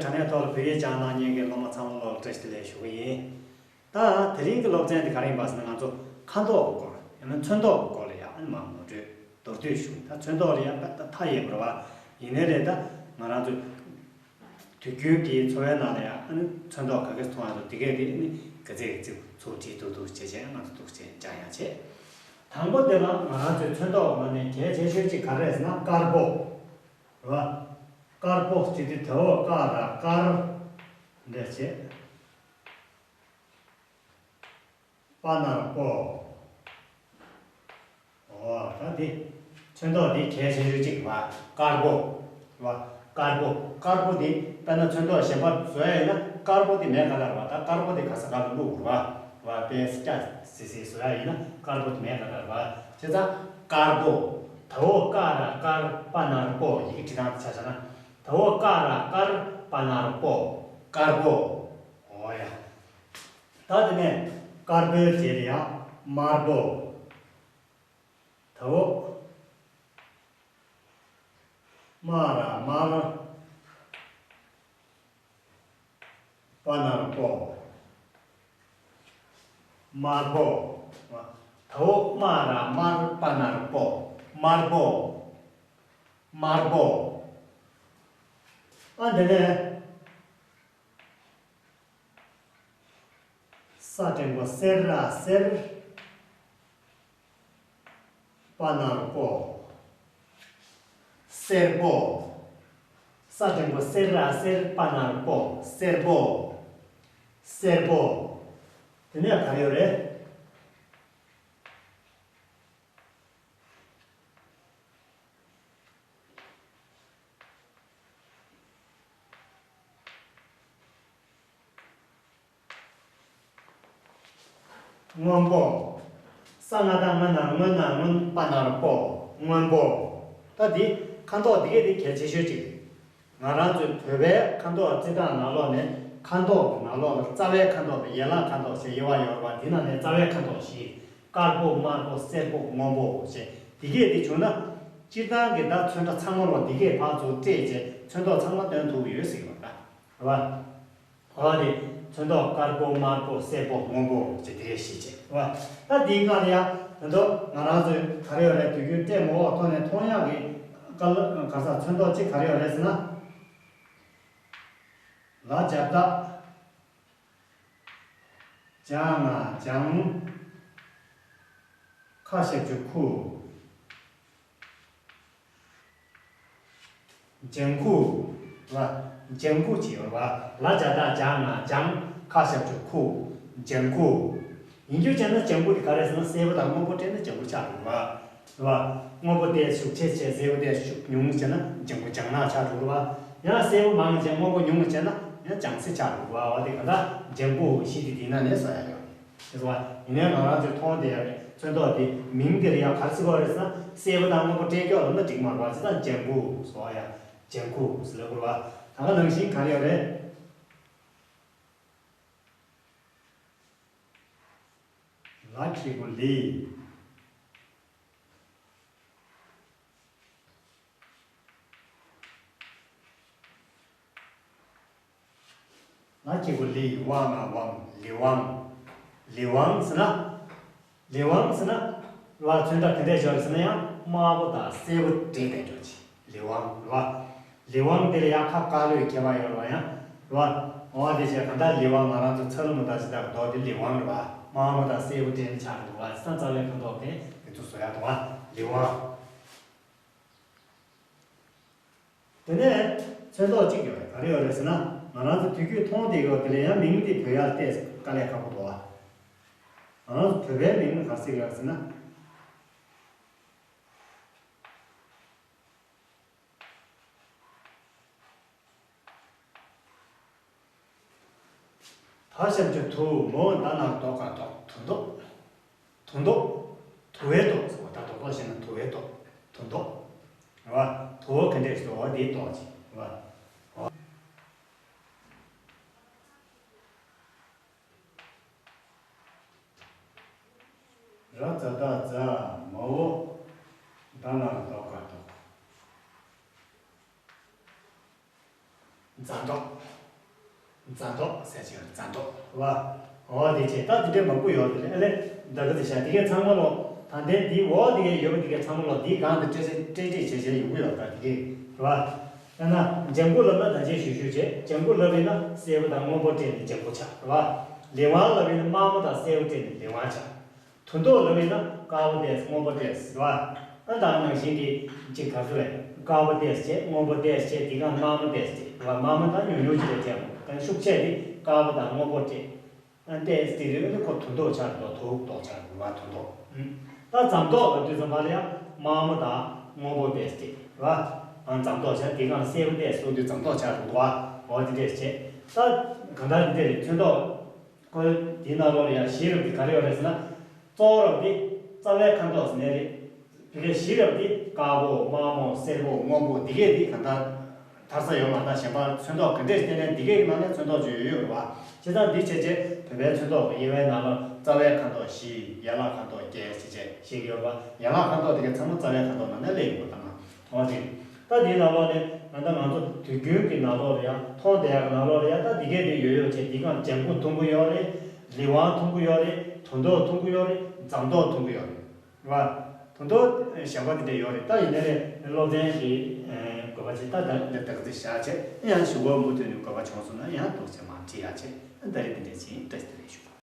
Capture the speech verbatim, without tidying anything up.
དྲ་གནས་ཐོག་ལ་བོད་ཡིག་སྦྱང་གནང་མཁན་གྱི་སློབ་མ་ཚང་མ་ལོག་བཀྲ་ཤིས་བདེ་ལེགས་ཞུ་གི་ཡིན། ད་དེ་རིང་གི་སློབ་ཚན་དེ་ག་རེ་ཡིན་པ་ཟེར་ན། ང་ཚོ་ཁ་མདོག་གི་སྐོར་ཡང་ན་ཚོན་མདོག་གི་སྐོར་ལ་ཡང་ཨ་ནི་མར་ངོ་སྤྲོད་མདོར་བསྡུས་ཞུ། ད་ཚོན་མདོག་ལ་ཡང་ད་ད་མཐའ་ཡས་པ་རེད་བ། ཡིན་ནའི་རེད། ད་ང་རང་ཚོ་དུས་རྒྱུན་གྱི་འཚོ་བའི་ནང་ལ་ཡང་ཨ་ནི་ཚོན་མདོག་ག་གེ་མཐོང་ཡག་འདུག་དེ་གས་དེ་ཨ་ནི་ག་ཚད་ག་ཚད་ཚུར་བྲིས་འདུག་འདུག་བྱས་བྱས་ང་ཚོ་འདུག་བྱས་སྦྱང་ཡག་བྱས། དང་པོ་དེ་ལ་ང་རང་ཚོའི་ཚོན་མདོག་གི་ནང་ནས་གལ་ཆེ་ཤོས་གཅིག་ག་རེ་རེད་ཟེར་ན་དཀར་པོ་རེད་བ། དཀར་པོ་ཟེར་དུས་ད་འོག་ཀ་ར་དཀར་འདྲ་བྱས། པ་ན་རོ་པོ། འོ་ད་འདི་ཚོན་མདོག་འདི་གལ་ཆེ་ཤོས་གཅིག་རེད་བ། དཀར་པོ་རེད་བ། དཀར་པོ། དཀར་པོ་འདི་དཔེར་ན་ཚོན་མདོག་གཞན་པ་བཟོ་ཡག་ཡིན་ན་དཀར་པོ་འདི་མེད་ག་ལ་རེད་བ། ད་དཀར་པོ་འདི་ག་ས་ག་ལ་བླུགས་རེད་བ། རེད་བ། དཔེ་སྐྱ་སི་སི་བཟོ་ཡག་ཡིན་ན་དཀར་པོ་འདི་མེད་ག་ལ་རེད་བ། བྱས་ཙང་དཀར་པོ། ད་འོག་ཀ་ར་དཀར་པ་ན་རོ་པོ། ཡི་གེ་བྲིས་སྟངས་དེ་ཆ་བཞག་ན། ད་འོག་ཀ་ར་དཀར་པ་ན་རོ་པོ། དཀར་པོ། འོ་ཡ། ད་དེ་ནས་དཀར་པོའི་རྗེས་ལ་ཡང་དམར་པོ། ད་འོག་དམར་ར་དམར་པ་ན་རོ་པོ། དམར་པོ། ད་འོག་དམར་ར་དམར་པ་ན་རོ་པོ། དམར་པོ། དམར་པོ། ཨ་དེ་ནས། ས་འགྲེང་བུ་སེ་ར་སེར། པ་ན་རོ་པོ། སེར་པོ། ས་འགྲེང་བུ་སེ་ར་སེར། པ་ན་རོ་པོ། སེར་པོ། སེར་པོ། དེ་ནས་ག་རེ་ཡོད་རེད། སྔོན་པོ། ས་ང་བཏགས་སྔ་ན་རོ་སྔོན། ན་སྔོན། པ་ན་རོ་པོ། སྔོན་པོ། ད་འདི་ཁ་མདོག་འདི་གས་འདི་གལ་ཆེ་ཤོས་གཅིག་རེད། ང་རང་ཚོའི་བོད་པའི་ཁ་མདོག་རྩི་སྟངས་ནང་ལོགས་ནས་ཁ་མདོག་གི་ནང་ལོགས་ལ་རྩ་བའི་ཁ་མདོག་དང་ཡན་ལག་ཁ་མདོག་ཞེས་དབྱེ་བ་ཡོད་པ། འདི་ནང་ནས་རྩ་བའི་ཁ་མདོག་བཞི། དཀར་པོ། དམར་པོ། སེར་པོ། སྔོན་པོ་ཞེས། འདི་གས་འདི་བྱུང་ན་སྤྱིར་བཏང་གི་ད་ཚོན་ཁྲ་ཚང་མ་ལོ་འདི་གས་ཕར་ཚུར་སྤྲད་བྱས་ཚོན་མདོག་ཚང་མ་སྟོན་ཐུབ་ཀྱི་ཡོད་ཟེར་གྱི་ཡོད་རེད་བ། འོ་དེ་ཚོན་མདོག་དཀར་པོ། དམར་པོ། སེར་པོ། སྔོན་པོ་ཞེས་དེ་གས་བཞི་བྱས་རེད་བ། ད་འདིའི་སྒང་ལ་ཡ་ད་དུང་ང་རང་ཚོའི་ག་རེ་ཡོད་རེད། དུས་རྒྱུན་ལྟད་མོ་འོག་ཐོག་ནས་མཐོང་ཡག་གི་དཀར་ག་ས་ཚོན་མདོག་གཅིག་ག་རེ་ཡོད་རེད་ཟེར་ན། ལ་ཇ་བཏགས་ལྗ་ང་ལྗང་། ཁ་ཞབས་ཀྱུ་ཁུ། ལྗང་ཁུ། ལ་ལྗང་ཁུ་བྱས་ཡོད་རེད་བ། ལ་ཇ་བཏགས་ལྗ་ང་ལྗང་། ཁ་ཞབས་ཀྱུ་ཁུ། ལྗང་ཁུ། ཡིན་རྒྱུ་བྱས་ན་ལྗང་ཁུ་དེ་ག་རེ་ཟེར་ན་སེར་པོ་དང་སྔོན་པོ་སྤྲད་ན་ལྗང་ཁུ་ཆགས་འགྲོ་གི་རེད་བ། རེད་བ། སྔོན་པོ་དེ་ཤུགས་ཆེ་བྱས་སེར་པོ་དེ་ཤུགས་ཉུང་བྱས་ན་ལྗང་ཁུ་ལྗང་ནག་ཆགས་འགྲོ་གི་རེད་བ། ཡང་སེར་པོ་མང་བྱས་སྔོན་པོ་ཉུང་བྱས་ན་ཡང་ལྗང་སེར་ཆགས་འགྲོ་གི་རེད་བ། འོ་དེ་ག་ད་ལྗང་ཁུ་བཞི་དེ་དེ་ན་ནས་བཟོ་ཡ་ཡོད་རེད་བ། ཡིན་ནའི་ང་རང་ཚོས་མཐོང་བསྡད་ཡ་གི་ཚོན་མདོག་དེ་མིང་དེ་ལ་ཡང་ག་རེ་ཟེར་དགོས་རེད་ཟེར་ན་སེར་པོ་དང་སྔོན་པོ་སྤྲད་སྐྱོག་ལབ་ན་འགྲིག་མ་རེད་བ། བྱས་ཙང་ལྗང་ཁུ་བཟོ་ཡ། ལྗང་ཁུ་ཟེར་ལབ་དགོས་རེད་བ། ད་ག་ནང་བཞིན་ག་རེ་ཡོད་རེད། ལ་གི་གུ་ལི། ལ་གི་གུ་ལི། ཝ་ང་ཝང་། ལི་ཝང་། ལི་ཝང་ཟེར་ན། ལི་ཝང་ཟེར་ན། ལ་ཚོན་ཁྲ་ག་འདྲས་ཤོར་ཟེར་ན་ཡང་དམར་པོ་དང་སེར་པོ་འདྲེས་བསྡད་འགྲོ་ཅི། ལི་ཝང་རེད་བ། ལི་ཝང་དེ་ལ་ཡང་ཁ་དཀར་ལོས་ཁྱད་པར་ཡོད་རེད་བ་ཡང་། རེད་བ། འོ་དེ་བྱས་གང་ལྟར་ལི་ཝང་ང་རང་ཚོ་ཚ་ལུ་མོ་དང་ཅི་དག་མདོག་དེ་ལི་ཝང་རེད་བ། དམར་པོ་དང་སེར་པོ་འདྲེས་ནས་ཆགས་འགྲོ་བ། བྱས་ཙང་རྩ་བའི་ཁ་མདོག་དེ་དེ་ཚོ་བཟོ་ཡག་འདུག་བ། ལི་ཝང་། དེ་ནས་ཚོན་མདོག་གཅིག་ཡོད་རེད། ག་རེ་ཡོད་རེད་ཟེར་ན། ང་རང་ཚོ་དུས་རྒྱུན་མཐོང་བསྡད་ཡོད་དེ་ལ་ཡང་མིང་དེ་བོད་ཡར་བལྟས་དཀའ་ལས་ཁག་པོ་འདུག་ཨ། ང་རང་ཚོ་བོད་པའི་མིང་ལ་ག་རེ་ཟེར་གི་ཡོད་རེད་ཟེར་ན། ད་ཞབས་ཀྱུ་དུ་མོ་ད་ན་རོ་ད་ག་རོ་དུ་མདོག་དུ་མདོག་དུ་བའི་མདོག་ཟེར་བ། ད་རྡོག་རྡོག་བཤད་ན་དུ་བའི་མདོག་དུ་མདོག་རེད་བ། དུ་བ་ག་འདྲས་ཞིག་འདུག་འོ་དེའི་མདོག་ཅིག་རེད་བ། འོ། ར་ཛ་བཏགས་རྫ། མ་འོག་ད་ན་རོ་ད་ག་རོ་དུ། རྫ་མདོག་རྫ་མདོག་ཟེར་ཅིག་རྫ་མདོག་རེད་བ། འོ་དེ་བྱས་ད་དེ་འདྲའི་མང་པོ་ཡོད་རེད། ཨ་ལས་ད་ག་དེ་བྱ་དེ་གའི་ཚང་མ་ལོ། ད་ལྟའི་དེའི་འོ་དེ་གའི་ཡོད་པ་དེ་གའི་ཚང་མ་ལོ་དེའི་སྒང་དུ་སྤྲད་སྤྲད་སྤྲད་བྱས་བྱས་ཡོང་གི་ཡོད་ད་དེ་གའི་རེད་བ། ཨ་ན་ལྗང་གུ་ལབ་ན་ད་ཅི་ཞུ་ཞུ་བྱས་ལྗང་གུ་ལབ་ཡིན་ན་སེར་པོ་དང་སྔོན་པོ་སྤྲད་ནས་ལྗང་གུ་ཆགས་རེད་བ། ལི་ཝང་ལབ་ཡིན་ན་དམར་མོ་དང་སེར་པོ་སྤྲད་ནས་ལི་ཝང་ཆགས། དུང་མདོག་ལབ་ཡིན་ན་དཀར་པོ་ཏོག་ཙམ་སྔོན་པོ་ཏོག་ཙམ་རེད་བ། ཨ་ད་ནང་བཞིན་གྱི་གཅིག་ག་ཚོད་རེད། དཀར་པོ་ཏོག་ཙམ་བྱས་སྔོན་པོ་ཏོག་ཙམ་བྱས་དེ་ག་དམར་མོ་ཏོག་ཙམ་རེད་བ། དམར་མོ་ད་ཉུང་ཉུང་ཅིག་རེད་བྱས་མོ་ད་ཤུགས་ཆེ་དེ་དཀར་པོ་དང་སྔོན་པོ་ཏོག་ཙམ། ཨ་ཏོག་ཙམ་དེ་རེད་ཨ་ནི་ཁོ་དུང་མདོག་ཆགས་འགྲོ་དུང་མདོག་ཆགས་འགྲོ་བ་དུང་མདོག་ད་རྫ་མདོག་ལབ་དུས་ཙམ་པ་ལ་ཡང་དམར་མོ་དང་སྔོན་པོ་ཏོག་ཙམ་རེད་བ། ཨ་རྫ་མདོག་ཆགས་དེ་ག་སེར་པོ་ཏོག་ཙམ་སོང་དུས་རྫ་མདོག་ཆགས་འགྲོ་བ། འོ་དེ་འདྲས་བྱས་ད་ག་འདྲ་འདི་རེད་ཚོན་མདོག་ཁོ་དེའི་ནང་ལོགས་ལ་ཡང་བཞི་རབ་དེ་ག་རེ་ཡོད་རེད་ཟེར་ན། གཙོ་བོ་རབ་དེ་རྩ་བའི་ཁ་མདོག་ཟེར་ནས་རེད། དེ་གའི་བཞི་རབ་དེ་དཀར་པོ་དམར་མོ་སེར་པོ་སྔོན་པོ་འདི་གས་དེ་ག་འདྲ་མཐར་ས་ཡོད་མ་ད་གཞན་པ་ཚོན་མདོག་ག་འདྲས་བསྟན་ནས་འདི་གས་ཀྱི་ནང་ནས་ཚོན་མདོག་ཅིག་ཡོད་ཡོད་རེད་བ། བྱས་ཙང་འདི་བྱས་རྗེས་བོད་པའི་ཚོན་མདོག་གི་དབྱེ་བའི་ནང་ལ་རྩ་བའི་ཁ་མདོག་བཞི་ཡན་ལག་ཁ་མདོག་བརྒྱད་ཟེར་བྱས་བཤད་ཀྱི་ཡོད་རེད་བ། ཡན་ལག་ཁ་མདོག་དེ་གའི་ཚང་མ་རྩ་བའི་ཁ་མདོག་ནང་ནས་སླེབས་ཡོང་གི་ཡོད་ད་མ། མཐོང་བ་ཅིག་ད་དེའི་ནང་ལོགས་ནས་ད་ལྟ་ང་ཚོ་དུས་རྒྱུན་གྱི་ནང་ལོགས་ལ་ཡང་མཐོང་བསྡད་ཡག་གི་ནང་ལོགས་ལ་ཡང་ད་འདི་གས་དེ་ཡོད་ཡོད་བྱས་འདི་གང་ལྗང་གུ་འཐུང་གི་ཡོད་རེད། ལི་ཝང་འཐུང་གི་ཡོད་རེད། དུང་མདོག་འཐུང་གི་ཡོད་རེད། རྫ་མདོག་འཐུང་གི་ཡོད་རེད། རེད་བ། དུང་མདོག་གཞན་པ་དེ་འདྲ་ཡོད་རེད། ད་ཡིན་ན་རེད་སློབ་ཚན་གྱི་དགོས་པ་ཅིག་ད་ད་ད་ག་ཚོད་བཞག་བྱས་ཡང་ཞུ་སྒོ་མུ་མཐུད་ནས་དགོས་པ་བྱུང་སོང་ན་ཡང་འདུག་བྱས་མ་བྲིས་ཡག་བྱས་ད་རེས་དེ་འདྲ་ཅིག་བཀྲ་ཤིས་བདེ་ལེགས་ཞུ།